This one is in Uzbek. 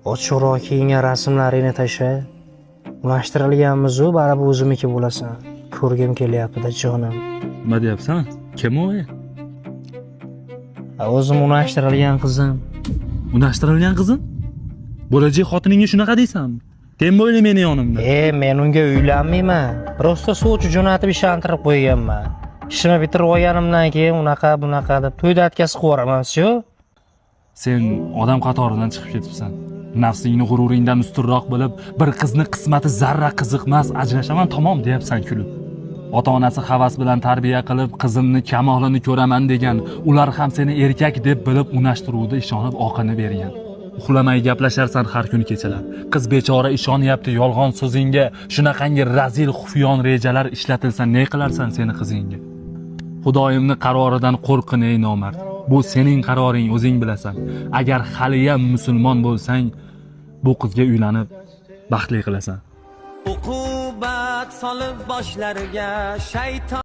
Ochiqroq kiyingan rasmlaringni tasha. Unashtirilganmiz-u, baribir o'zimniki bo'lasan. Ko'rgim kelyapti-da, jonim. Nima deyapsan? Kim u? Ha, o'zim unashtirilgan qizim. Unashtirilgan qizim? Bo'lajak xotiningga shunaqa deysanmi? Тем более meni yonimda. E, men unga uylanmayman. Просто sovchi jo'natib ishontirib qo'yganman. Ishimni bitirib olganimdan keyin unaqa bunaqa deb to'yda отказ qilib yuboraman, всё. Sen odam qatoridan chiqib ketibsan. Nafsingni g'ururingdan ustunroq bilib, bir qizni qismati zarra qiziqmas, ajrashaman tamom deyapsan kulib. Ota-onasi havas bilan tarbiya qilib, qizimni kamolini ko'raman degan, ular ham seni erkak deb bilib unashtiruvda ishonib oqini bergan. Uxlamay gaplasharsan har kuni kechalab. Qiz bechora ishonyapti yolg'on so'zingga. Shunaqangi razil xufiyon rejalar ishlatilsa, ne qilarsan seni qizingga? Xudoyimni qaroridan qo'rqin, ey nomard. Bu sening qaroring, o'zing bilasan. Agar haliyam musulmon bo'lsang, bu qizga uylanib baxtli qilasan. Uqubat solib boshlariga shayton.